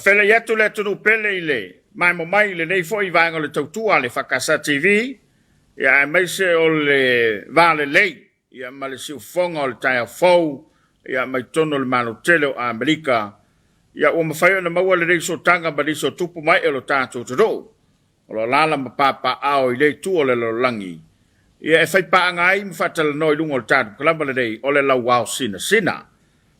Faafeiloai atu le atunuu pele i le maemo mai i lenei foi vaega o le tautua a le EFKS TV, ia aemaise o le va lelei ia ma le siufofoga o le taeao fou ia mai totonu o le Malo tele o Amerika. Ia ua mafai ona maua lenei sootaga ma nisi o tupu ma ee o lo tatou atunuu o lo o alaala ma papaaao i lea itu o le lalolagi ia e faipaaga ai ma faatalanoa i luga o le tatou kalama lenei o le Lauao Sinasina.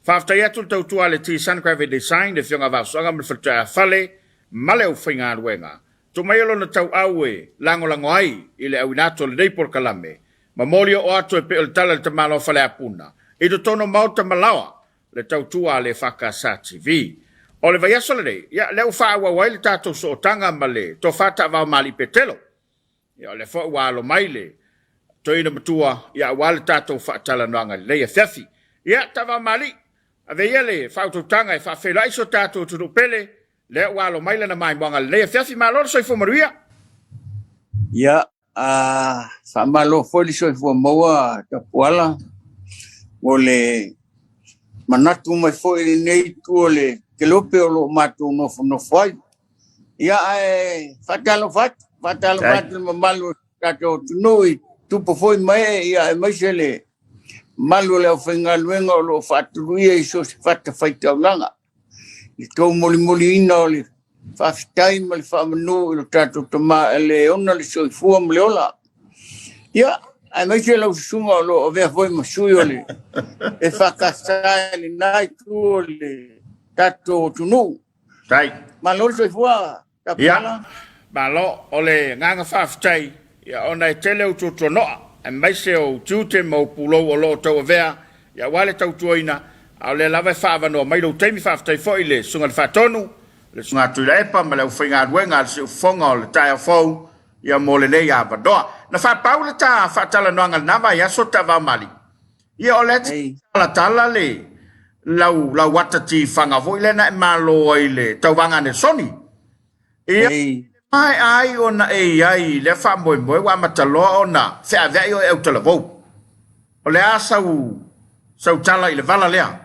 Faafetai atu le tautua a le T-Sun Graphic Design, le Afioga Vaosoaga ma le Faletuaeafale ma le aufaigaluega. Tuu maia lona tauau e lagolago ai i le auina atu o lenei polokalame ma moli oo atu e pei o le tala i le tamaloa Faleapuna i totonu o maota ma laoa le tautua a le EFKS TV. O le vaiaso lenei, ia, lea ua faaauau ai le tatou sootaga ma le Tofa Taavao Mali'i Petelo. Ia, o lea foi ua alo mai le toeaina matua, ia, aua le tatou faatalanoaga i lenei afiafi. Ia, Taavao Mali'i, ave ia le faautautaga e faafeiloai si o tatou atunuu pele, lea ua alo mai lana maimoaga i lenei afiafi. Malo le soifua manuia. Ia, faamalo foi le soifua maua Tapuala mo le manatu mai foi i lenei itu o le kelope o lo o matou nofonofo ai. Ia, ae faatalofa atu, faatalofa atu i le mamalu o le tatou atunuu i tupu foi ma ee, ia aemaise le mamalu o le aufaigaluega o lo o faatuluia i so o se fatafaitaulaga. I le tou molimoliina o le faafetai ma le faamanu i lo tatou Tama e le ona le soifua ma le ola. Ia, aemaise lau susuga o lo o avea foi ma sui o le EFKS i lena itu o le tatou atunuu. Tai. Malo le soifua. Ia, malo. O le agaga faafetai, ia, ona e tele ou tuatuanoa, aemaise ou tiute ma ou pulou o lo o tauavea, ia, aua le tautuaina, a o lea lava e faaavanoa mai lou taimi. Faafetai foi i le Susuga i le Faatonu, le Susuga a Tuilaepa ma le aufaigaluega a le Siufofoga o le Taeao Fou, ia, mo lenei avanoa. Na faapau le ta faatalanoaga i lena vaiaso, Taavaomalii. Ia, o lea e talatala le lau, lau ata tifaga foi lea na e malo ai i le tauvaga a Nelesoni. Ia, maea ai ona e i ai i lea faamoemoe ua amata loa ona feaveai oe e autalavou. O le a sau, sau tala i le vala lea?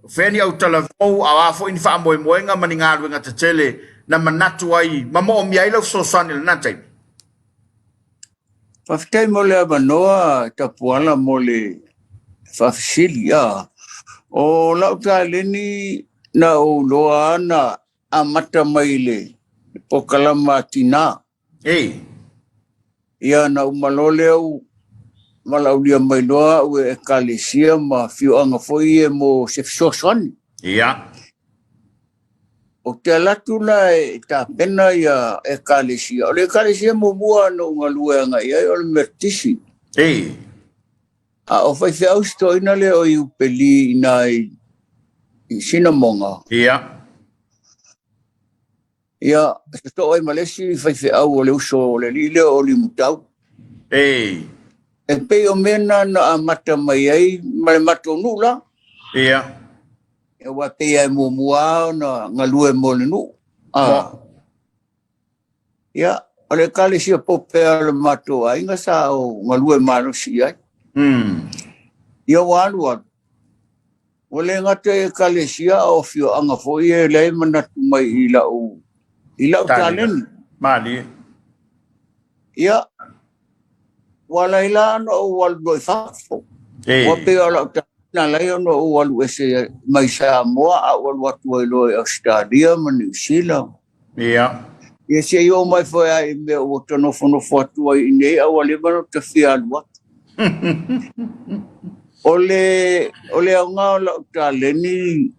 O fea ni autalavou, a o a foi ni faamoemoega ma ni galuega tetele na manatu ai ma moomia ai lau fesoasoani i lena taimi? Faafetai mo le avanoa Tapuala mo le faafesili. O lau taleni na ou iloa na amata mai i le polokalama a tina. Ei. Ia na uma loa lea ou valaaulia mai loa au e ekalesia ma afioaga foi ia mo se fesoasoani. Ia. Ou te alu atu la e tapena ia ekalesia. O le ekalesia muamua na ou galue agai i ai o le Metotisi. Ei. A o faifeau si toeaina lea o Iupeli i ina i Sinamoga. Ia. Ia, sosoo ai ma le isi faifeau o le uso o le alii lea o Limutau. Ei. E pei o mea na na amata mai ai ma le matou nuu la. Ia. Aua pei lava e muamua lava ona galue mo le nuu. Ah. Ia, o le ekalesia pope a le matou aiga sa ou galue malosi i ai. Ia ua alu alu, ua le gata i ekalesia a o afioaga foi e leai manatu mai i lau i lau taleni. Malie. Ia, Ua ala ai la ona ou alu loa i fafo. Ua pei o lau taleni na ala ai ona ou alu ese mai Samoa a ou alu atu ai loa i Ausetalia ma Niu Sila. Ia. Ia se i oo mai foi lava i mea ua ta nofonofo atu ai i inei a ua leva ona ou ta fia alu atu. O le, o le aoga o lau taleni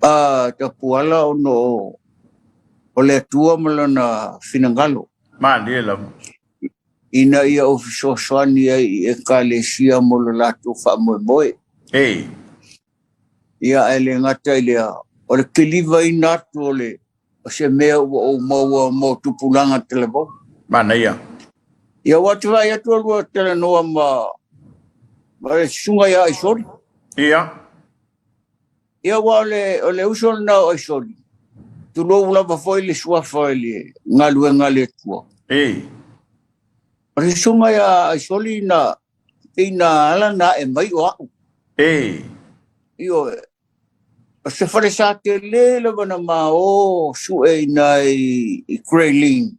a Tapuala ona o, o le Atua ma lona finagalo. Malie lava. Ina ia ou fesoasoani ai i Ekalesia mo lo latou faamoemoe. Ei. Ia, ae le gata i lea, o le kilivaina atu o le o se mea ua ou maua mo tupulaga talavou. Manaia. Ia, ua te vaai atu lua talanoa ma ma le susuga ia Aisoli. Ia. Ia, aua o le, o le uso lena o Aisoli, tulou lava foi le suafa i le galuega a le Atua. Ei. O le susuga ia Aisoli na, pei na ala na ae mai o au. Ei. Ioe. O se falesa tele lava na ma o sue i na i Grey Lynn.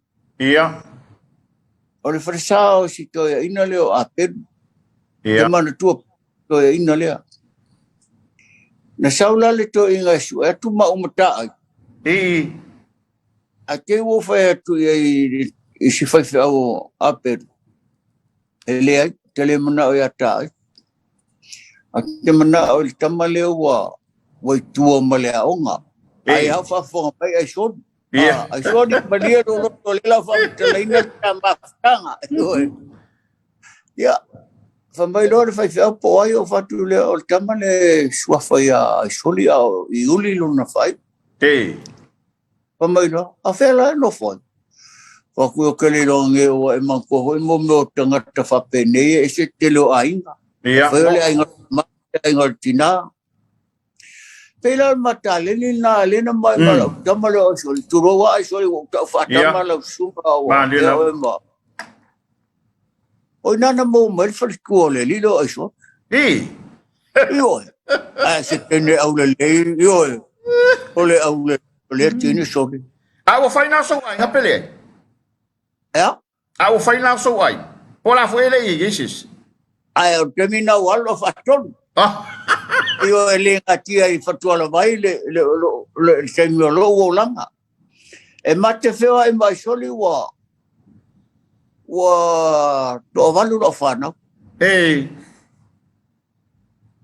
O le falesa o si toeaina lea o Apelu. Te manatua toeaina lea. Na sau la le toeaina e sue atu ma au mataai. Ae te i ua ou fai atu i ai i si faifeau o Apelu, e leai, ou te le manao ia taai. Ou te manao i le tama lea ua ua i tua ma le aoga. Ai a o faafofoga mai ai soli. Ai soli, malie lou loto o lea la o faamatalaina le ta mafutaga. Ia, fai mai loa le faifeau po o ai ou fai atu lea o le tama lea e suafa ia Aisoli a o Iuli lona faaiuga. Fai mai loa, a fea la e nofo ai? Fai atu, ou te le iloa nei ua e manatua foi mo mea o tagata faapenei e ese le tele o aiga. Fai o le aiga o le tama, le aiga o le tina. Pei la o le mataleni lena lea na mai ma lau tama lea o Aisoli. Tulou lava Aisoli ua ou tau faatama lau susuga ua Malie ea lava. oe ma... O i ina na maua mai le faletua o le alii lea o Aisoli. Ioe. Ae se teine aulelei, ioe. O le aulelei o lea teine soli. A ua fai na o sou aiga pe leai? Ea? A ua fai na o sou aiga? Po o le a foi e le i ai se isi? Ae o le taimi na ua alu o faatolu. Ioe, e le gatia i Fatualavai le, le, le, le, le taimi o lou olaga. E ma te feoai ma Aisoli ua ua toavalu lau fanau.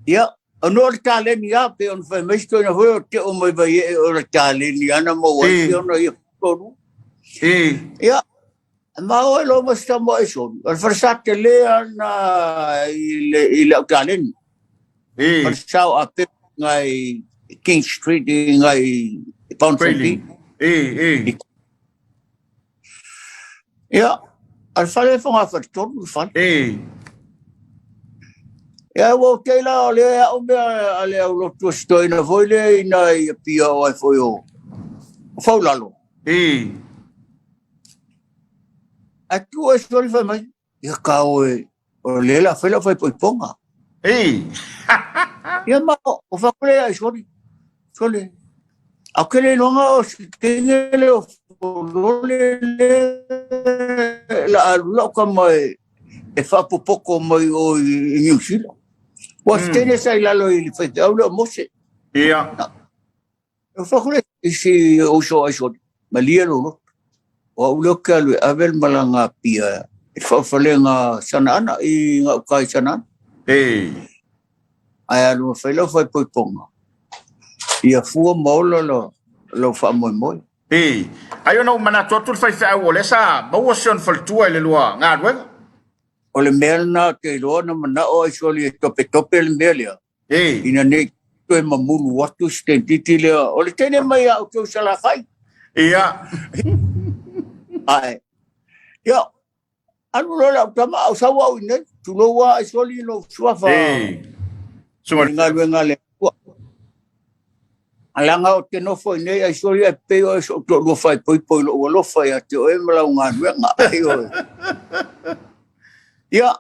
Ia, ona o le taleni lava, pei ona fai mai si toeaina foi o teo mai Vaiee o le taleni lava na maua ai si ona ia tolu. Ia, ma o e loa ma si tama o Aisoli, o le falesa tele lava lena i le, i le au taleni. Falesa o Apepu i ngai King Street i ngai Ponsonby. Ia, o le fale e fogafaletolu le fale. Ia, ua ou tei la o lea au mea a le aulotu o si toeaina foi lea i ina i Apia o ai foi o Faulalo. Ae tu ai soli fai mai, ia ka oe, o lea la fai lau faaipoipoga. Ia ma o fai lea ai soli, soli. Au ke le iloga o si teine le o folole le la alu lau tama e e faapopoko mai o i Niu Sila. Ua si teine sa i lalo i le faifeau lea o Mose. E fai atu le isi uso ai soli, malie lou loto. O au lea ou te alu e ave le malaga a Apia i le faaofalega Sanaana i gauta i Sanaana. Ae alu e fai lau faaipoipoga, ia fua ma ola lau faamoemoe. Ai ona ou manatu atu le faifeau o lea sa maua si ona faletua i le lua galuega. O le mea lena ou te iloa na manao ai soli e topetope le mea lea. Ina ne i toe mamulu atu si tentiti lea, o le teine mai a outou Salafai. Ae, ia, alu loa lau tama, au sau au i nei, tulou lava ai soli lou suafa i le galuega a le Atua. Leaga ou te nofo i nei ai soli ae pei oe sou toalua faaipoipo i lou alofa ia te oe ma lau galuega. Ia,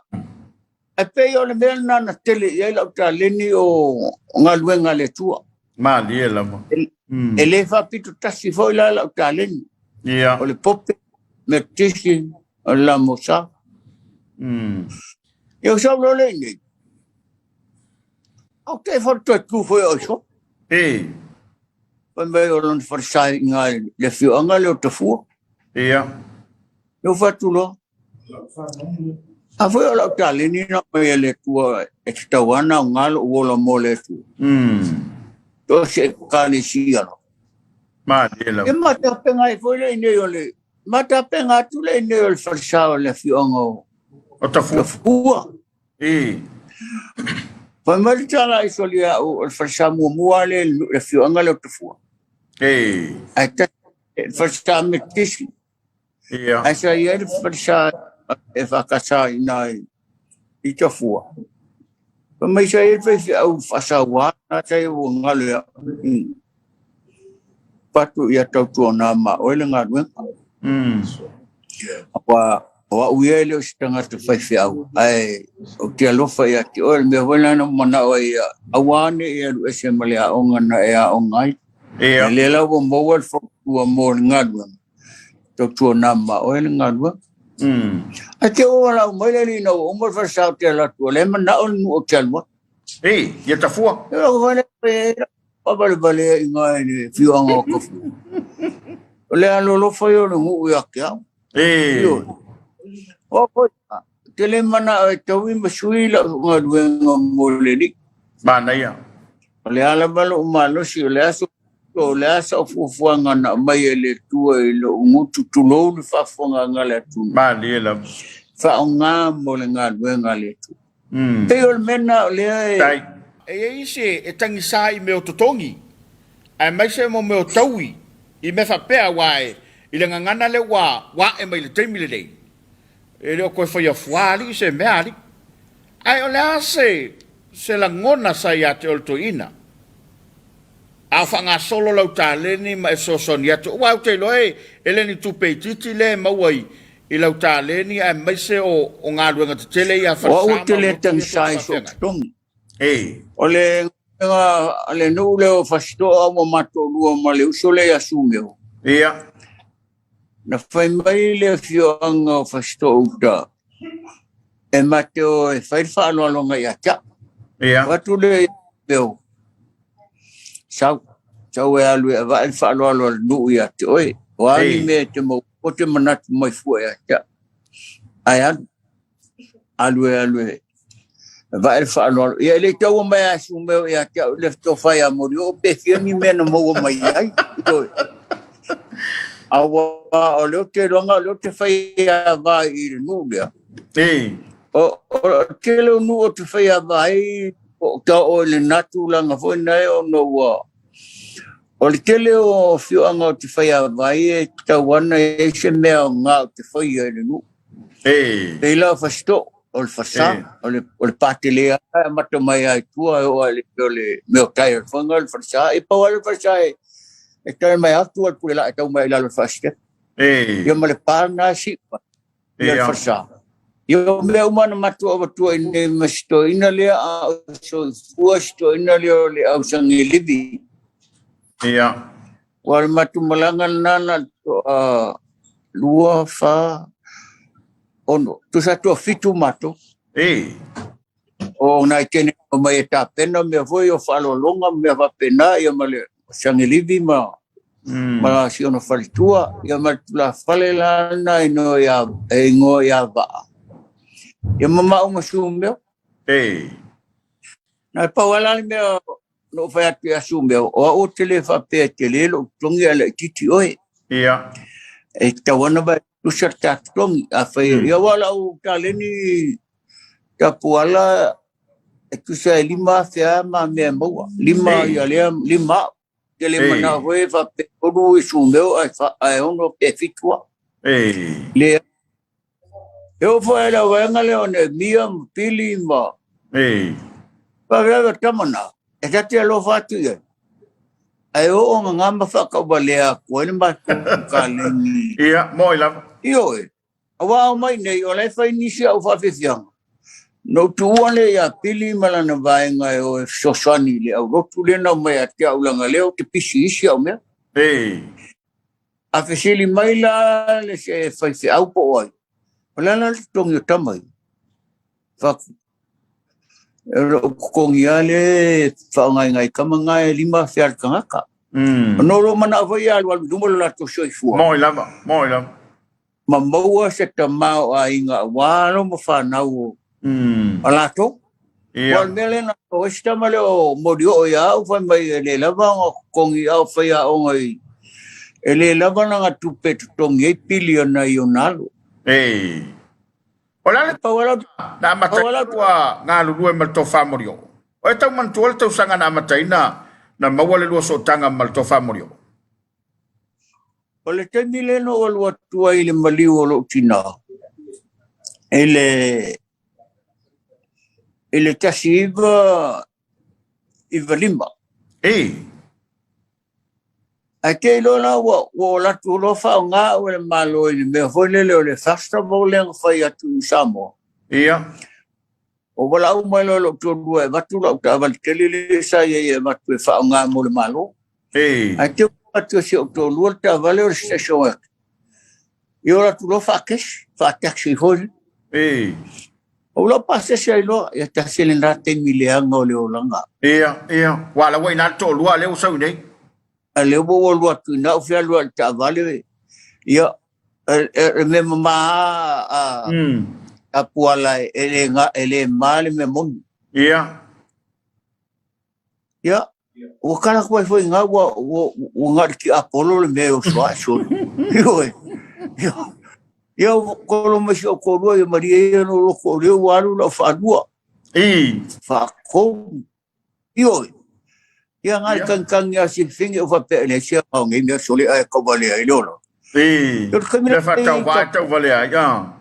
Ae pei o le mea lena na tele i ai lau taleni o galuega a le Atua. Malie lava. E le faapito tasi foi la lau taleni. O le pope, Metotisi, o le lamosa. Ia ou sau loa lea i nei. Au te fale toe tu foi o iso. Fai mai o lona falesa i ina i le afioaga lea o Tafua. Ia ou fai atu loa, A foi o lau taleni na aumai e le Atua e tatau lava ona aoga lou ola mo le Atua. So o se ekalesia lava. Malie lava. Ia ma tapena ai foi le inei o le ma tapena atu le inei o le falesa o le afioaga o O Tafua. Tafua. Fai mai le tala i soli au o le falesa muamua lea i le afioaga lea o Tafua. Ae tasi le falesa Metotisi. Ae sa i ai le falesa e faakasa i ina i Tafua. Fai mai sa i ai le faifeau faasaua na sa i ua galo ia fatu ia tautuana ma oe le galuega. Ua O au ia e le o se tagata faifeau, ae ou te alofa ia te oe, o le mea foi lena na ou manao ai ia aua ne i alu ese ma le aoga na e aoga ai. Ia. Ia lea la ua maua le fautua mo le galuega, tautuana ma oe le galuega. Ae te ua valaau mai le alii ina ua uma le falesa ou te alu atu, o lea e manao le nuu ou te alu atu. Ei, ia tafua. Ia lau fale, faavalevalea i ina i le afioaga o Tafua. O le alolofa ia o le nuu ia te au. Ei. Ioe. O foi, te le manao e taui ma sui lau galuega mo le alii. Manaia. O le a lava lou malosi, o le a o le a sau fuafuaga na aumai e le Atua i lou gutu, tulou le faafofogaaga a le atunuu. Malie lava. Faaaoga mo le galuega a le Atua. Pei o le mea lena o lea e. Tai. E i ai isi e tagisa i mea o totogi, aemaise mo mea o taui i mea faapea, aua e i le gagana lea ua ae mai i le taimi lenei, e le o toe faia fua alii se mea alii. Ae o le a se se lagona sa ia te oe le toeaina? A o faagasolo lau taleni ma e fesoasoani atu, aua ou te iloa e e le ni tupe itiiti lea e maua i i lau taleni aemaise o o galuega tetele ia a O au ou falesa te ma le aulotu ia tagisa pe i sou faafeagai. totogi. Ei. O le galuega a le nuu lea o Fasitoa ua matou lua ma le uso lea ia Sumeo. Ia. Na fai mai le afioaga o Fasitoouta e ma te o e fai le faaaloaloga ia te au. Ia. O atu lea ia Sumeo, sau, sau e alu e avae le faaaloalo a le nuu ia te oe. O a ni Ei. mea e te maua, o te manatu mai fua ia te au. Ae alu, alu e alu e vae le faaaloalo. Ia e le i taua mai a Sumeo ia te au le tofa ia Molioo pe fia ni mea na maua mai ai. Ioe. Aua o lea ou te iloaga o lea ou te fai ava i le nuu lea. Ei. O, o tele o nuu ou te fai ava ai o ta o i lena tulaga foi na e ona ua o le tele o afioaga ou te fai ava ai e tatau ana e i ai se mea aoga ou te faia i le nuu. Ei. Pei la o Fasitoo, o le Fasa, o le, o le Patele e amata mai lava i tua e oo lava i le, o le mea o tai o le faga o le Falesa. E pau lava le Falesa e, e tau mai atu a le pule laa e tau mai i lalo o le faasitepa. Ei. Ia ma le pa lena e siu mai, ia le Ia. Falesa. Ia o mea uma na matou avatua i nei ma si toeaina lea a o soifua si toeaina lea o le Ausagelivi. Ia. Ua le matou malaga lena na toa 2, 4, 6, tusa toafitu matou. Ei. O nai teine mai e tapena mea foi o faaaloaloga ma mea faapena, ia ma le Sagelivi ma ma si ona faletua, ia ma le tulafale la na inoa ia, e igoa ia Vaa. Ia ma maau ma Sumeo. Ei. Na pau lava la le mea Na ou fai atu ia Sumeo, o au ou te le faapea e tele lou totogi ae laitiiti oe. Ia. E tatau ana vae tusa le ta totogi. Afai, ia aua o lau taleni tapuala e tusa e 5,000 lava ma mea e maua. Lima ia lea, lima au. Te le manao foi e faapea e tolu i Sumeo ae, ae ono pe fitu au. Leai. E oo foi i le vaega lea o Neemia ma Pili ma Ei. Faavave tama na, e ta te alofa atu i ai. Ae oo gaga ma faakauvalea atu ai le matou kaleni. Ia, moi lava. Ioe, aua a omai nei, o la e fai nisi au faafiafiaga. Na ou tuua lea ia Pili ma lana vaega e o e fesoasoani i le aulotu lea na omai ia te au leaga lea ou te pisi i isi au mea. Ei. A fesili mai la le se faifeau po o ai, o le a la le totogi o tama ia? Fatu, o lou totogi lava lea e faaaoga i nai tama na e 5,000 a le tagata. Ona o lou manao foi ia alualu i luma lo latou soifua. Moi lava, moi lava. Ma maua se tama o aiga aua alo ma fanau o a latou. Aua o le mea lea na o ai si tama lea o Molioo ia au fai mai e le lava ona totogi a o faiaoga i e le lava lana tupe e totogi ai pili ona i ona alo. Ei. O le a le Pau lava na amataina lua galulue ma le tofa Molioo? O e tau manatua le tausaga na amataina na maua le lua sootaga ma le tofa Molioo? O le taimi lea na ou alu atu ai i le maliu o lou tina i le i le 1995. Ei. Ae te iloa la ua ua o latou loa faaaoga au e le Malo i le mea foi lele o le festival lea na fai atu i Samoa. Ia. Ua valaau mai loa e lou toalua e avatu lau taavale tele lea sa i ai e avatu e faaaoga mo le Malo. Ei. Ae te atu e si ou toalua le taavale o le station wagon. Ia o latou loa faakesi, faataxi foi lea. Ei. O lau pasese ai loa, ia tasi lena taimi leaga o le olaga. Ia, ia. Ua la ua ina le toalua lea ua sau i nei. A lea ua ou alu atu i ina ou fia alu i le taavale, ia, e mea mama a a Puala e le e le ma le mea moni. Ia. Ia, ua kala atu ai foi i ina ua ua ua na o le tiapolo le mea e oso ae solo. Ioe. Ia, ia ua kolo mai si ou toalua, ia malie ia lou loto o lea ua alu lau faalua. I. Faatolu. Ioe. Ia na le tagitagi a Silafini ou faapea e leai se aga o nei mea sole ae tauvalea ai le ola. I. O le taimi Le faatauva e tauvalea ai. Ah.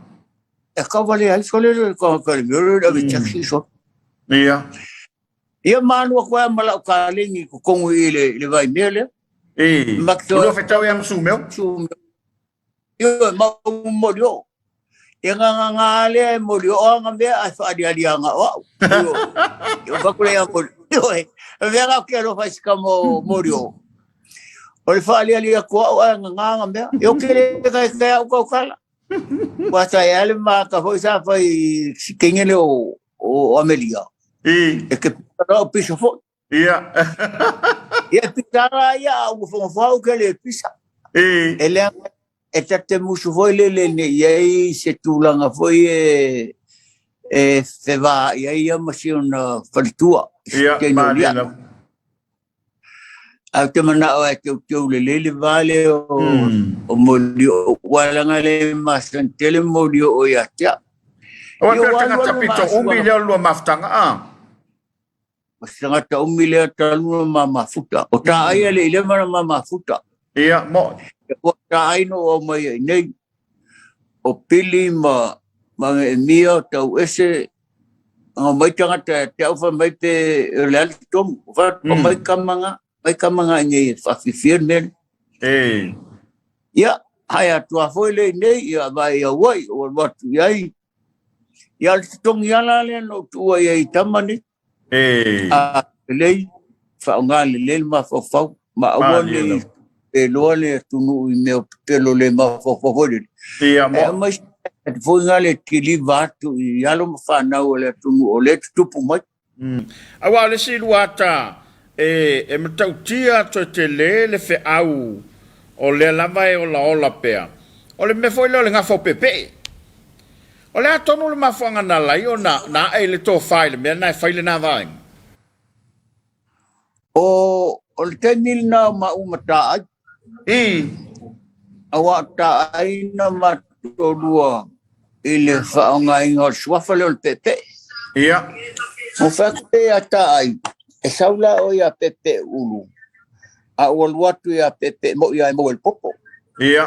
E tauvalea ai sole le tagata i le mea lea o le ave taxi sole. Ia. Ia ma alu atu ai ma lau kalegi i totonu i le, le vaimea lea. I. Ma O lua fetau ia ma Sumeo? Sumeo. Ioe, ma ou moli oo. Ia nga nga nga lea e moli oo anga mea ae faaliali anga o au. Ioe. Ia faku lea moli. Ioe. E mea nga ke alofa i se kama o moli oo. O le faaliali atu au ae nga nga anga mea. Ia o ke le kai kai au kaukala. Ua sa e ale ma ka foi sa fai si kengele o o Amelia. I. E ke pisa o pisa foi. Ia. Ia pisa la ia a ua whangawhau ke le pisa. I. E lea e tate musu foi le le ne i ai se tūlanga foi e e whewā i ai ia ma si ona faletua. Ia, Te ma lia. le Ae ou te manao e teuteu lelei le va lea o, o Molioo, ua leaga le masani tele Molioo ia te au. Aua Ia pea ua alu tagata alu pito ma umi suaga lea o lua mafutaga a. O se tagata umi lea talu na ma mafuta. O ta ai le i leva na ma mafuta. Ia, mo. E ua ta ai no au mai ai nei. O Pili ma ma Ngeemia, tau ese, nga mai tagata e te au whai mai pe e le ali tonu. O wha mm. mai kamanga, mai kamanga i nei whawhiwhia mele. E. Ia, hai atua foi le nei, ia vai au ai, o alu atu i ai. Ia le totogi ala lea na ou tuua i ai i tama nei. E. A lelei, faaaoga lelei le mafaufau, ma aua Malie nei lava. e loa le atunuu i mea o pepelo le mafaufau foi lele. Ia, E mo. aumai se foi ngā le kiliva atu i alo ma whanau o le atunuu o le tutupu mai. Aua o le isi lua ata e, e matautia toe tele le feau o lea lava e olaola pea. O le mea foi lea o le gafa o peepee. O le a tonu le mafuaaga na ala ai ona na ae le tofa i le mea lena e fai lena vaega? O, o le taimi lena o maʻu ma taai. I. Aua o taai na matou lua i le faaaogaina o le suafa lea o le peepee. Ia. Ua fai atu lea ia taai, e sau la oe ia peepee ulu, a ua alu atu ia peepee moi lava e maua i le popo. Ia.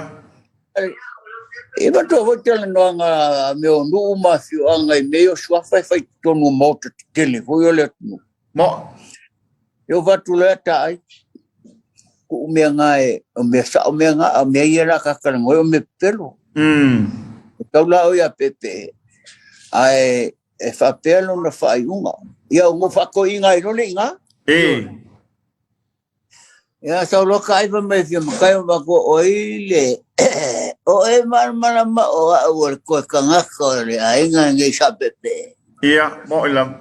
E manatua foi talanoaga a mea o nuu ma afioaga i mea ia o suafa e fai i totonu o maota tetele foi o le atunuu. Mo. E ova atu loa taai, kuu mea nga e, o mea sao mea nga, a o mea ia la ka talanoa o mea pepelo. E tau la o ia pepe, ae e faapea lona faaiuga. Ia o mo faatoiga ai loa le iga. E. Ia sau loa ka aiva mai fia makai o mako o i le o e malamalama o au o le koe kangaka o le aiga nei sa pepe. Ia, mo i lava.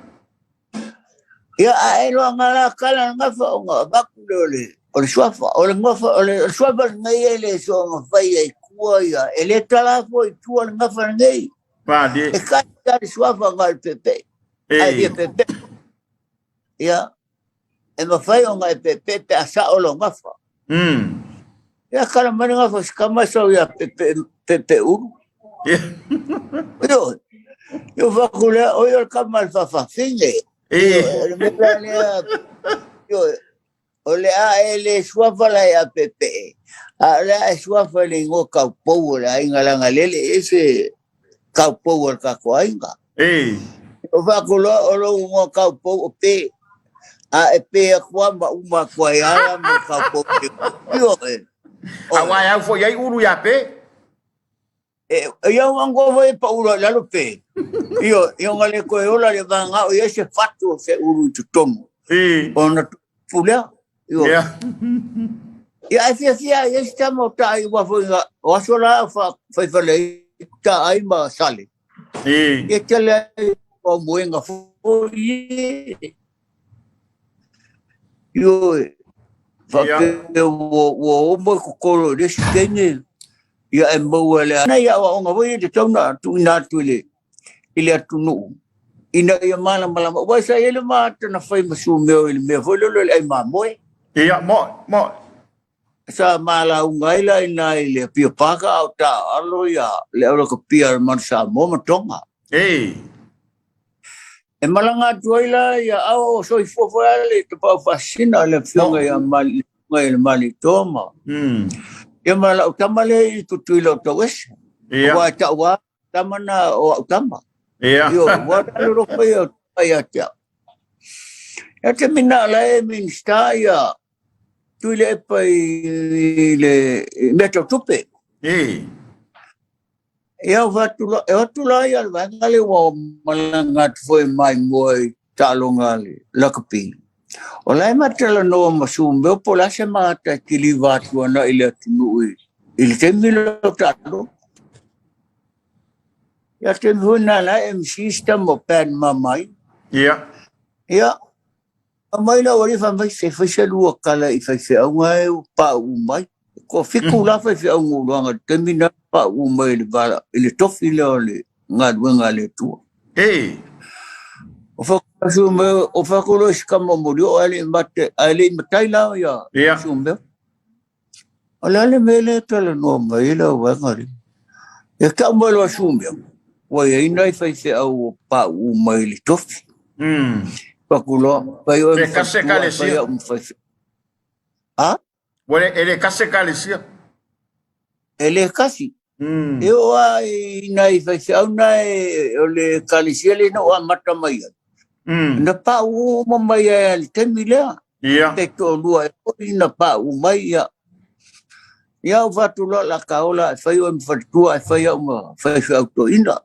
Ia a e loa ngā la kala ngafa o ngā vaku le o le o le suafa o le ngafa o le suafa nei e le so nga fai ai kua ia e le tala fo i tua le ngafa nei. Pālie. E kai ka le suafa ngā le pepe. Ai E. ia pepe. Ia e mafai ona e pepe pe a sao lo gafa. Ia kala mai le gafa si kama sau ia pepe pepe ulu. Ia. Io, io faku lea, o ia o le kama le fafafine. E. Io, le mea la lea, io, o le a e le suafa la ia pepe. A o le a e suafa le ingoa kaupou o le aiga leaga lele e se kaupou o le tatou aiga. E. O faku loa o lou ingoa kaupou o pe. A e pe atu lava ma uma atu ai lava ma le tatou Ioe. Aua e au foi i ai ulu ia Pe. E, ia ua angoa foi e paula i lalo pe. Ioe, ia ona le toe ola le vaega o i ai se fatu o se ulu i totonu. Ona tupu lea. Ioe. Ia ae fiafia ai se tama o taai aua foi o aso la o faifale ai taai ma sale. Ia tele ai o moega foi. Ioe, faapea ua oo mai totonu i le isi teine, ia e maua e le nai aoaoga foi e tatau ona tuuina atu i le atunuu ina ia malamalama. Aua sa i ai le maata na fai ma sumeo i le mea foi lele o le ai mamoe. Ia, moe, moe. Sa malauga ai la ina i le Apia Park a o taaalo ia le aulakapia a le Manu Samoa ma Tonga. Ei. E malaga atu ai la ia ao o soifua foi a le tapaau faasisina le afioga ia Mali le Malietoa ma. Ia ma lau tama lea i Tutuila o Tauese. Aua e tau lava tama na o au tama. Ioe, ua alolofa ia o tama ia te au. Ia te mina la e Minista ia Tuilaepa i le mea tau tupe. Ia o e o atu la ia le vaega lea ua malaga atu foi mai mua i taaloga a le lakapi. O la e ma talanoa ma Sumeo po o le a se maata e kiliva atu ana i le atunuu i le taimi lea o taaloga. Ia taimi foi na la e MC se tama o Pat Mamai. Ia, Aumai lau alii fai mai, se fai se lua tala i faifeauga e ua pauu mai. Ko fiku la faifeauga uluaga i le taimi na pauu mai i le vala, i le tofi lea o le galuega a le Atua. O whakasu me, o whakolo i sikama o moli o ae le i mate, ae le i matai la ia Sumeo. O le a le mea lea e talanoa mai ai lau vaega lea? E tau mai loa Sumeo, ua i ai nai faifeau ua pauu mai i le tofi. Paku loa, fai oe Pe ma kase faletua, fai ekalesia. au ma faifeau. A? Ua le, e le kase ekalesia. E le kasi. E oo lava i nai faifeau na e, o le ekalesia lea na ou amata mai ai. Na pauu uma mai ai i le taimi lea. Pe toalua e foi na pauu mai ia. Ia ou fai atu loa la ka ola e fai oe ma faletua ae fai au ma faifeau toeaina.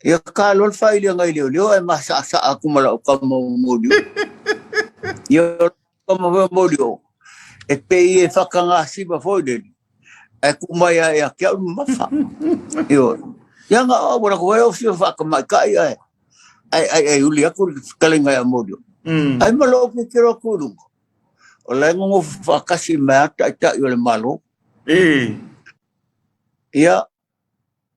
Ia ka loa le failiga i leoleo ae masaasaa atu ma lau tama o Molioo. Ia o lau tama foi o Molioo, e pei e faatagasima foi lele, ae tuu mai lava ia te au le mamafa. Ioe. Ia na o au ua latou vaai au fia faatamaitai ae ae ae ae uli atu le fetalaiga ia Molioo. Ai ma lou tilotilo atu i luga, o la e nonofo faatasi mai lava taitai o le Malo. Ia,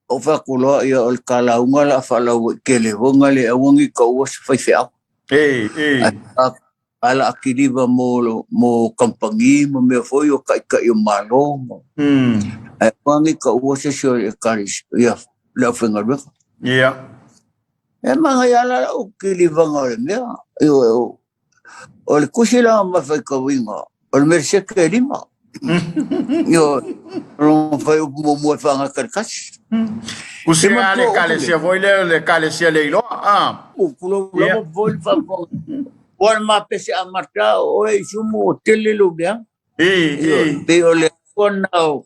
Ou fai atu loa, ia o le talauga o le a faalauaitele foi na le aua ne i taua se faifeau. Ae o le a kiliva mo kamupani ma mea foi o taitai o Malo ma ae aua ne i taua se isi o le ekalesia, le aufaigaluega. E manaia lava la lau kilivaga o le mea. Ioe, O le tusi la ma faitauina, o le melesete e lima. Ioe, o lona fuaiupu muamua e faagata i le tasi. Tusi a le ekalesia foi lea, le ekalesia le iloa. Ah. Tulou lava foi le faafofoga. Ua le mapese amata o oe i sumu o tele lou leaga. Ioe, pei o le ona o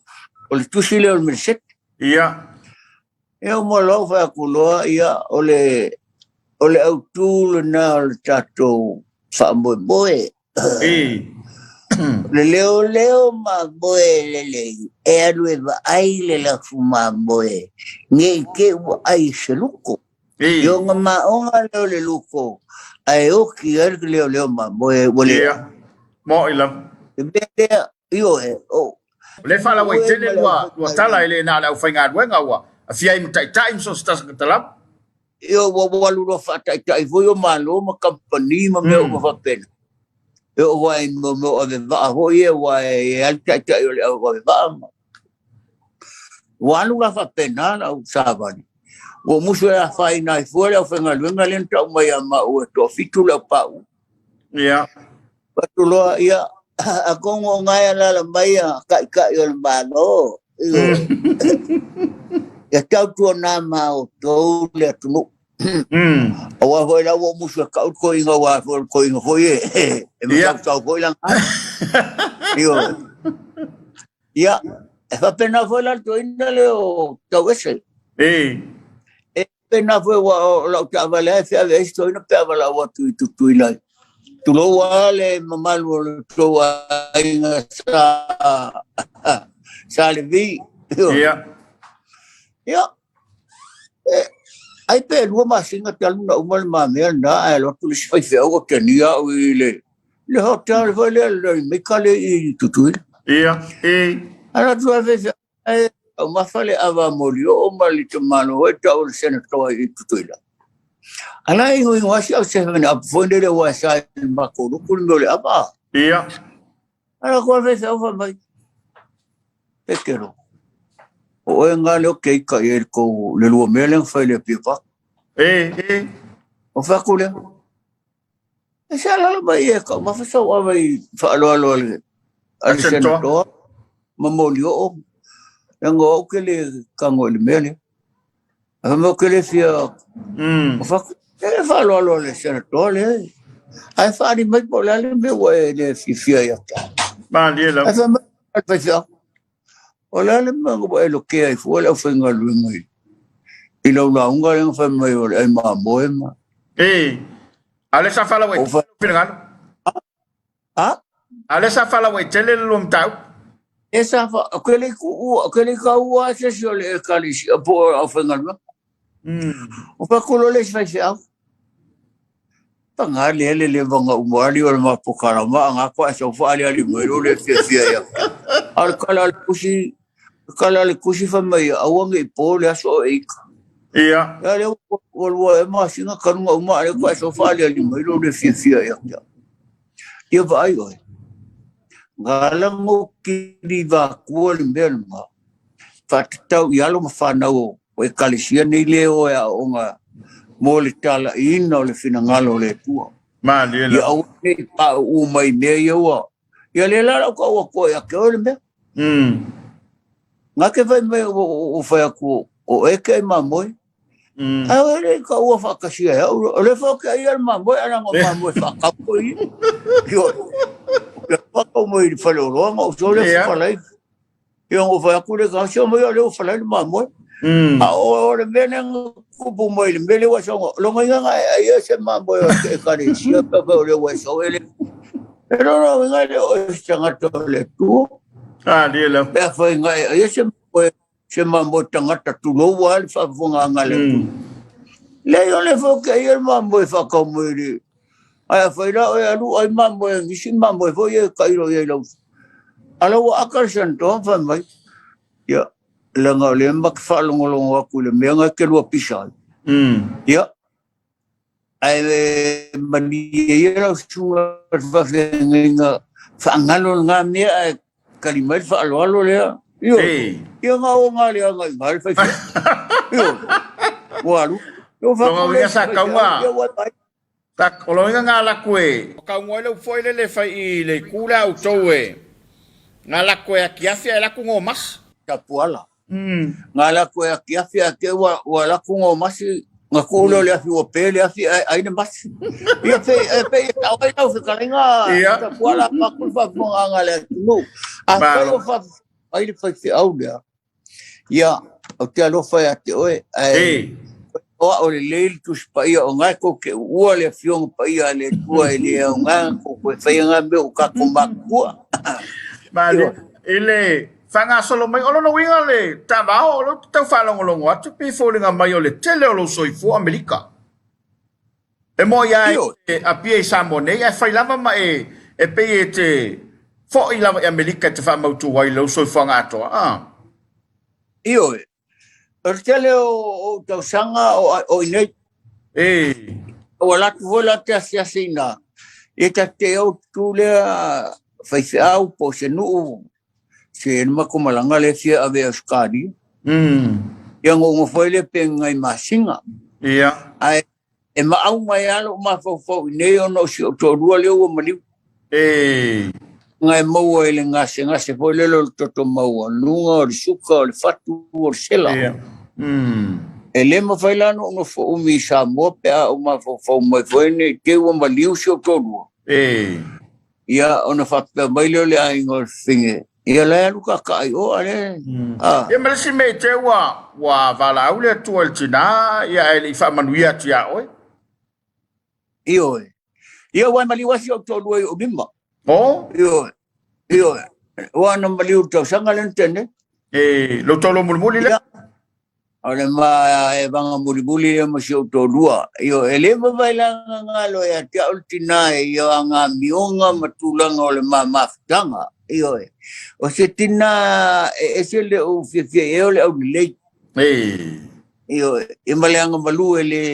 le tusi lea o le melesete. Ia uma loa fai atu loa, ia o le o le autu lena o le tatou faamoemoe. O le leoleo mamoe lelei e alu e vaai le lafu mamoe ne i te i ua ai e se luko. I ona maoga lea o le luko ae oti ai le leoleo mamoe ua le ai. Mo'i lava. Le mea lea, ioe, o O lea e faalauaitele lua tala e le na o le aufaigaluega ua afia ai ma taitai ma so o se tagata lava. Ioe, ua alu loa faataitai foi o Malo ma kamupani ma mea uma faapena. E oo lava i mea o avevaa foi ia aua e alu taitai o le au avevaa ma ua alu la faapena lau savali. Ua ou musu e afaina ai fua le aufaigaluega lea na tau mai ia maua e toafitu le aupāua. Fai atu loa, ia, atonu o na e alaala mai a taitai o le Malo, ioe, ia tautuana ma outou le atunuu. Aua foi la ua musu e kau le toeaina aua foi o le toeaina foi e e matautau foi lana aga. Ioe. Ia, e faapena foi la le toeaina lea o Tauese. E faapena foi aua o lau taavale lava e feave ai si toeaina pe a valaau atu i Tutuila. Tulou lava le mamalu o le tou aiga sa sa Levi. Ia. Ia, ai pe 2 masina talu na uma le ma mea lena ae alu atu le isi faifeau ua tenia au i le le hotel foi lea le Mika le i Tutuila. Ia, e. Alu atu le faifeau ae taumafa le ava molioo ma le tamalo foi tau o le Senator i Tutuila. Ala e ingoingo lava si au 7 Up foi lele aua e sa i le matou lotu le mea o le ava. Ia. Alu atu le faifeau fai mai, Petero, o oe lena lea ou te ita i ai i le tou, le lua mea lea na fai i le Apia Park. E, e. O fai atu lea, e se alaala mai e taumafa sau ava i faaaloalo a le a le Senatoa ma Molioo, leaga o au ou te le tago i le mea lea. Ae fai mai ou te le fia, o fai atu, e faaaloalo a le Senatoa lea. Ae faaali mai po o le a le mea ua e le fiafia ia te au. Malie lava. Ae fai mai le faifeau, o le a le mea ua e lokea ai fua le aufaigaluega i lau lauga lea na fai mai o le ai mamoe ma... E, a o lea sa faalauaitele lou finagalo? A? A o lea sa faalauaitele le lua mataupu? E sa fa, ke le ku, ke le kaua se isi o le ekalesia po o le aufaigaluega. O fakulo le isi faifeau. Paga lea le leva na uma ali o le mapokalama a nga koa sau faaliali mai lo le fiafia ia. A o le tala a le tusi, le tala a le tusi fai mai aua ne i po le aso o e ika. Ia. Ia lea ua 2 ea masina talu na uma a lea koa sau faaliali mai lo le fiafia ia. Ia vaai oe. Gala ngo kili vakua le mea lena. Faatatau i alo ma fanau o ekalesia nei le o e aooga mo le talaiina o le finagalo o le Atua. Malie Ia aua ne i pauu mai mea ia ua. Ia lea la lau tau atu ia te oe le mea. Nga ke fai mai o fai atu o e ke ai mamoe. Ae o le ka ua faatasia e au. O le fai ke ai le mamoe ana ngo mamoe whaakau ko i. Io. Ke whakau mai i whare o roa, o so le whalai. Ia ngo fai atu le ka sio mai o le whalai le mamoe. A o le mea lea na kupu mai le mea lea ua songa. Longa inga nga e ai se mamoe o te ekalesia pe o le ua sau ele. E lona uiga le o se tagata o le Atua. A, lia lau. Pe a fai nga e ai se mamoe se mamoe tagata tulou a le faafofogaaga a le Atua. Leai o le foi ke ai le mamoe whakau mai le. Ai a whai la oe alu ai mamoe ngisi mamoe foi e kairo i ai lau. Ala ua aka le santoa whai mai. Ia, leaga o lea ma ke whaalongolongo aku i le mea ngai ke lua pisa ai. Ia, ae malie ia lau susuga le faafeagaiga faagalo lena mea ae kali mai le faaaloalo lea. Ioe. Ia nga o nga lea ngai nga le faifeau. Ioe. Ua alu. Ua Longa faapea uiga sa kauga. Ia ua mai. O lona uiga nga laku e. O kauga ai le upu foi lele e fai i le itu lea a outou e nga laku e akiafi ae laku gomasi. Tapuala. Nga laku e akiafi ae te ua ua laku gomasi nga tuu lea o le afi ua pe le afi ae ai le masi. Ia pe e pei e tau ai lau fetalaiga Tapuala a faatu le faafofogaaga a le atunuu. Afai o faafofoga mai le faifeau lea, Ia, ou te alofa ia te oe, ae o ao lelei le Tusi Paia o nga e tou te uua le Afioga Paia a le Atua e le aoga tou toe faia nga mea o tatou matutua. Malie, i le faagasolo mai, o lona uiga le taavao o lea ou te tau faalogologo atu pei e foliga mai o le tele o lou soifua Amerika. E moe lava Ioe. e Apia i Samoa nei, ae fai lava ma e, e pei e te fo'i lava i Amerika e te faamautu ai lou soifuaga atoa, a. Ioe. O le tele o ou tausaga o, o inei. E. Ua alu atu foi la te asiasi i ina, ia ta te ou tu lea faifeau po o se nuu, se le matou malaga lea e fia ave i Ausetalia. Ia ona ou nofo ai lea pe nai masina. Ia. Ae E maau mai lava lou mafaufau i nei ona o si ou toalua lea ua maliu. E. Nga e maua i le gasegase foi lele o le toto maualuga, o le suka, o le fatu, o le sela. Ia. E le mafai la ona ou nofo umi i Samoa pe a ou mafaufau mai foi ne i te i ua maliu si ou toalua. Ia, ona faapea mai lea o le aiga o le fafine, ia la e alu taataa i o, a lea, a. Ia ma le isi mea i te ua ua valaau le Atua i le tinā, ia ae le i faamanuia atu iā oe. Ioe. Ia ua e maliu lava si ou toalua i ou lima. O? Ioe. Ioe. Ua na maliu i le tausaga lea na tea nei. E, lou toalua mulimuli lea? Ia. O le ma e vaga mulimuli lea ma si ou toalua. Ioe. E le mafai la ona galo ia te au le tinā i ana amioga ma tulaga o le ma mafutaga. Ioe. O se tinā e ese le ou fiafia i ai o le aulelei. E. Ioe. Ia ma le agamalu e le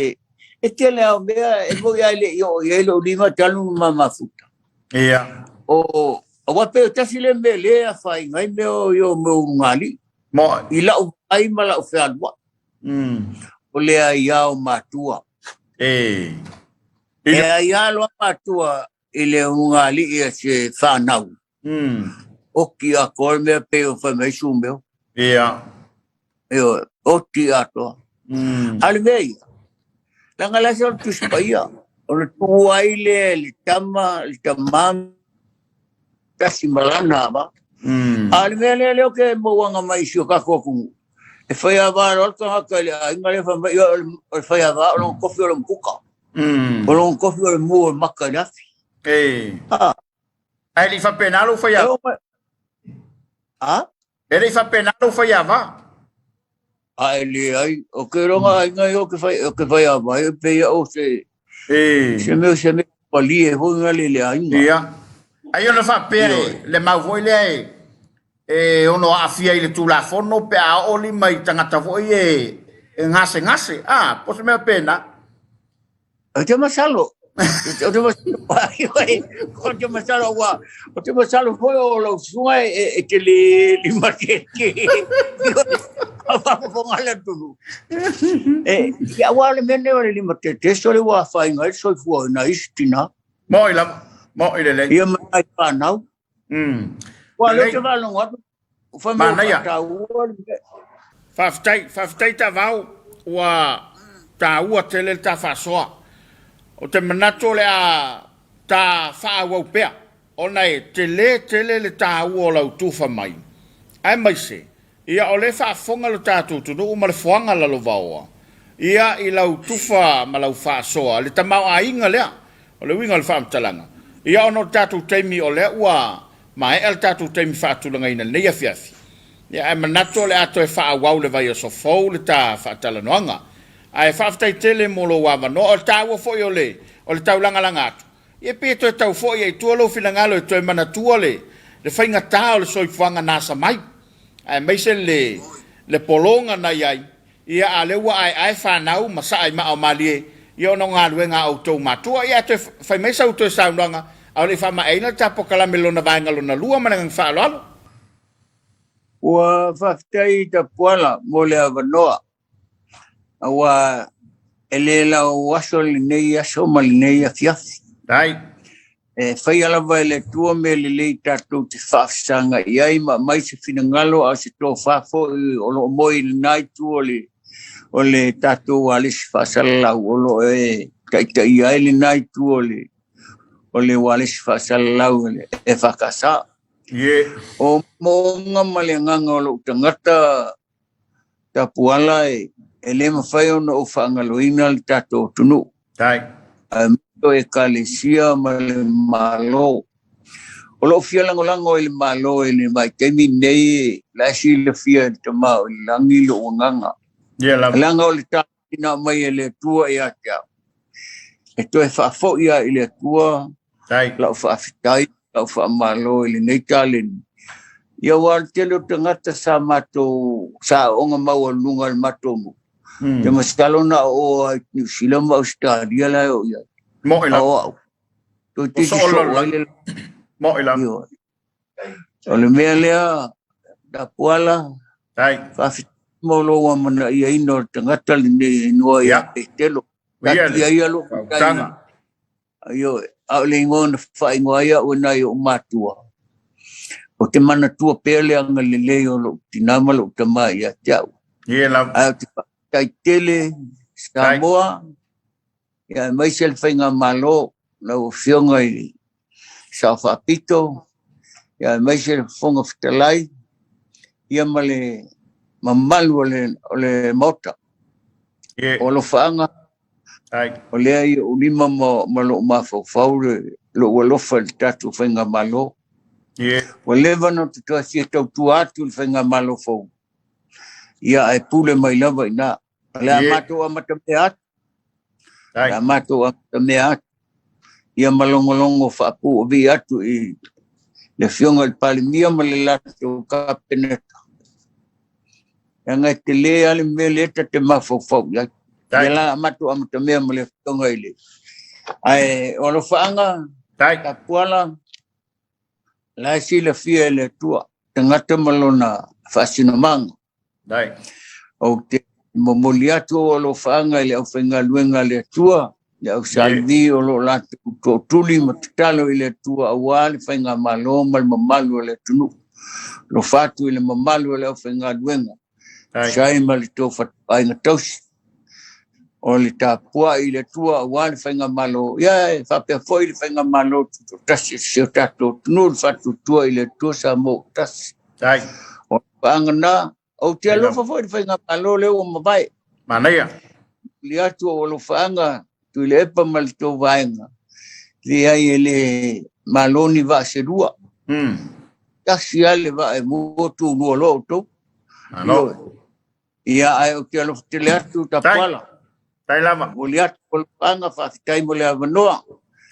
E tele lava o mea e moni lava e le i oo i ai lou lima talu ona ma mafuta. Ia. O, aua pei o tasi lea mea lea e afaina ai mea o ia mea o ulugalii. Moe. I lau vaai ma lau fealuai. O le aia o matua. E. E aia loa matua i le ulugalii a se fanau. Oti atoa le mea pei ona fai mai ai Sumeo. Ia. Ioe, oti atoa. A o le mea ia, leaga le asa o le Tusi Paia, ona tuu ai lea i le tama, le tamā, tasi ma lana ava. A o le mea lea lea ou te mauaga mai i si o tatou atunuu, e faiava loa le tagata i le aiga lea fai mai, ia, o le faiava o lona tofi o le umukuka. O lona tofi o le mu o le maka i le afi. E. Ae le i faapena lou faiava. A? E le i faapena lou faiava. A e leai, o ke iloga aiga ia o ke fai, o ke faiava ai, pei au se, E. se mea, se mea palie foi nga le le aiga. Ia. Ai ona faapea e, le mau foi lea e, e ono aafia i le Tulafono pe a oo lima i tagata foi e, e gasegase. A, po o se mea pena. Ou te masalo, ou te masalo, ou te masalo ua, ou te masalo foi o lau susuga e, e te le lima te te, a faafofoga le atunuu. E, ia aua o le mea lenei o le lima tete, sole ua afaina ai le soifua o nai isi tinā. Mo'i lava, mo'i lelei. Ia ma nai fanau. Ua lea ou te faalogo atu, fai mai ua faataua le mea. Faafetai, faafetai Tavao, ua taua tele le ta faasoa. Ou te manatu o le a ta faaauau pea, ona e tele tele le taua o lau tufa mai, aemaise Ia, o lea e faafofoga lo tatou atunuu ma le foaga lalovaoa, ia, i lau tufa ma lau faasoa, le tamaoaiga lea, o le uiga o le faamatalaga. Ia, ona o le tatou taimi o lea ua maea le tatou taimi faatulagaina i lenei afiafi, ia, ae manatu o le a toe faaauau le vaiaso fou le ta faatalanoaga. Ae faafetai tele mo lou avanoa. O le taua foi o le, o le taulagalaga atu, Ia pei e toe tau foi ai i tua lou finagalo e toe manatua le le faigata o le soifuaga na asa mai, aemaise le le pologa na i ai, ia a lea ua aeae fanau ma saa i maa o malie, ia ona o galuega a outou matua. Ia ae toe fai mai sau toe saunoaga a o le i faamaeaina le ta pokalame lona vaega lona lua ma le agaga faaaloalo. Ua faafetai Tapuala mo le avanoa. Aua e le lau aso lenei aso ma lenei afiafi. Ai. E faia lava e le Atua mea lelei tatou te faafesagai ai ma aumai se finagalo a o se tofa foi o lo o moe i lena itu o le, o le tatou alesi faasalalau o lo o e taitaia ai lena itu o le, o le ualesi faasalalau e le EFKS. Yeah. O moonga ma le agaga o lou tagata Tapuala e, e le mafai ona ou faagaloina le tatou atunuu. Tai. Aemaise o Ekalesia ma le Malo. O lou fia lagolago i le Malo i le vaitaimi lenei, la e silafia e le Tama o i le Lagi lou agaga. Ia lava. Leaga o le talosina aumai e le Atua ia te au, e toe faafoi lava i le Atua Tai. lau faafetai, lau faamalo i lenei taleni. Ia aua o le tele o tagata sa matou, sa aooga maualuluga i le matou nuu. Te masalo na oo lava i Niu Sila ma Ausetalia la e oo i ai. Mo'i A lava. o au, toeitiiti O soo soo ai lalolagi. le Mo'i lava. Ioe. O le mea lea, Tapuala, Tai. faafetai mo lou amanaiaina o le tagata lenei e igoa ia Petelo. Ia le Taatia ia lou tai, fautaga. ioe, a o le igoa na faaigoa ai au e nai ou matua, ou te manatua pea le agalelei o lou tinā ma lou tama ia te au. Ia lava. Ae ou te Faafetai tele Samoa, ia aemaise le faigamalo lau Afioga i le Sao Faapito, ia aemaise le Fofoga Fetalai, ia ma le mamalu o le, o le Maota. O alofaaga, o lea i ou lima ma, ma lou mafaufau le, lou alofa i le tatou faigamalo. Ua leva ona ou toe fia tautua atu i le faigamalo fou, ia ae pule mai lava i ina. O le a matou amatamea atu, o le a matou amatamea atu, ia ma logologo faapuuavii atu i le Afioga i le Palemia ma le latou Kapeneta. Leaga e tele lava le mea lea ta te mafaufau i ai. Ia la a matou amatamea ma le Afioga i le... Ae o alofaaga, Tapuala, la e silafia e le Atua, tagata ma lona faasinomaga. Ou te momoli atu ou alofaaga i le aufaigaluega a le Atua, le au Salvi o lo o latou tootuli ma tatalo i le Atua aua le faigamalo ma le mamalu o le atunuu. Alofa atu i le mamalu o le aufaigaluega, tusa ai ma le tou fatuaiga tausi. O le tapuai i le Atua aua le faigamalo, ia e faapea foi le faigamalo tutoatasi o si o tatou atunuu, le faatuatua i le Atua Samoa ua tasi. O le paaga na, ou te alofa foi i le faigamalo lea ua mavae. Manaia. Momoli atu ou alofaaga Tuilaepa ma le tou vaega, leai e le malo ni vaa se lua. Tasi lava le vaa e mua tulua loa outou. Malo. Ia, ae ou te alofa tele atu Tapuala. Tai lava. Momoli atu alofaaga, faafetai mo le avanoa.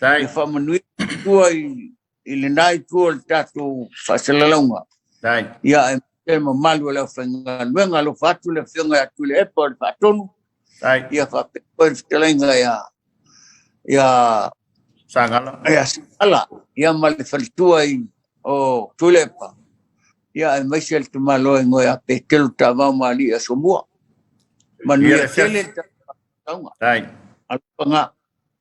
Tai. Ia faamanuia le Atua i lena itu o le tatou faasalalauga. Tai. Ia, aemaise le mamalu o le aufaigaluega, alofa atu le Afioga ia Tuilaepa o le Faatonu. Tai. Ia faapea foi le fetalaiga ia ia Sagala. Ia Sagala, ia ma le faletua i o Tuilaepa. Ia aemaise le tamaloa i ngoe a Petelo Taavao ma Alii Asomua. Manuia tele le tatou Tai. Alofaga.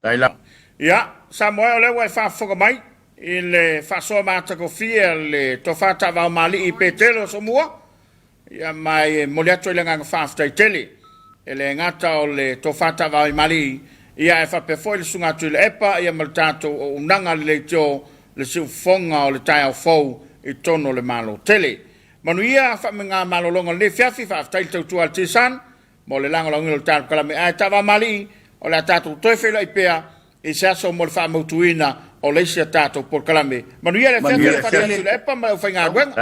Tai lava. Ia, Samoa o lea ua e faafofoga mai i le faasoa matagofie a le Tofa Taavao ma Alii Petelo Asomua. Ia, ma e momoli atu ai le agaga faafetai tele. E le gata o le Tofa Taavao i Malii, ia ae faapea foi le Susuga Tuilaepa ia ma le tatou auaunaga le leitio le siufofoga o le taeao fou i totonu o le Malo tele. Manuia faamega malologa o lenei afiafi, faafetai le tautua a le T-Sun mo le lagolagoina o le tatou kalame. Ae Taavao Malii, o le a tatou toe feiloai pea i se aso mo le faamautuina o le isi a tatou polokalame. Manuia le afiafi, Manuia faafetai tele. Tuilaepa ma le aufaigaluega.